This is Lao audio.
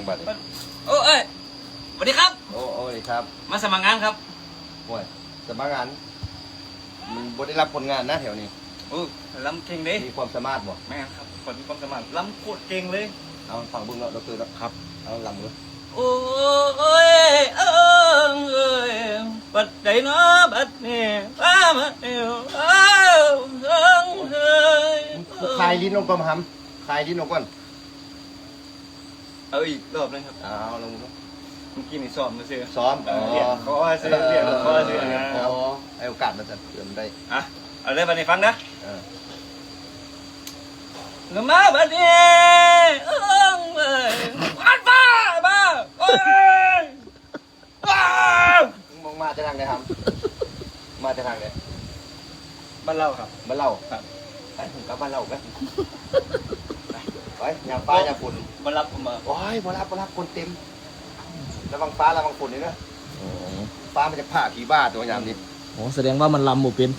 ບັດນີ້ ໂອ້ ເອີຍ ສະຫວັດດີຄັບ ໂອ້ ໂອ້ຍຄັບ ມາສະໝັກງານຄັບ ໂອ້ຍ ສະໝັກງານ ມັນບໍ່ໄດ້ຮັບຄົນງານນະແຖວນີ້ ໂອ້ ລຳເກັ່ງເດ້ ມີຄວາມສາມາດບໍ່? ແມ່ນຄັບ ຂ້ອຍມີຄວາມສາມາດ ລຳໂຄດເກັ່ງເລີຍ ເອົາຟັງເບິ່ງເນາະ ດອກເຕີເນາະ ຄັບ ເອົາລຳເບິ່ງ ໂອ້ຍ ເອີຍ ບັດໃດເນາະບັດນີ້ ພາມາເອວ ເອີຍ ເອີຍ ຄາຍລີ້ນລົງກ່ອນຫຳ ຄາຍລີ້ນລົງກ່ອນ ເອົາອີກລອບໜຶ່ງຄັບ ເອົາລອງເບິ່ງ ເມື່ອກີ້ນີ້ຊ້ອມຊື່ໆ ຊ້ອມ ເອີ ອໍ ລຽນ ຂໍຊື່ໆ ລຽນ ຂໍຊື່ໆ ອໍ ໃຫ້ໂອກາດມັນຊັ້ນ ເພື່ອມັນໄດ້ ອ່ະ ເອົາເລີຍບັດນີ້ຟັງເດີ ເອີ ລະມາບັດນີ້ ເອີ ເອີຍ ອັນຟ້າມາ ໂອ້ຍ ອ້າວ ມຶງມາແຕ່ທາງໃດຫຳ? ມາແຕ່ທາງໃດ? ບ້ານເລົ່າຄັບ ບ້ານເລົ່າ ຄັບ ໄປ ກັບບ້ານເລົ່າກັນ ໄປ ໄປ ຍາມຟ້າຍາມຝົນ ບໍ່ຫຼັບບໍ່ມາ ໂອ້ຍ ບໍ່ຫຼັບ ບໍ່ຫຼັບ ຄົນເຕັມ ລະວັງຟ້າລະວັງຝົນນີ້ເດີ ອໍ ຟ້າມັນຈະຜ່າຜີບ້າຕົວຍາມນີ້ ອໍ ສະແດງວ່າມັນລຳບໍ່ເປັນ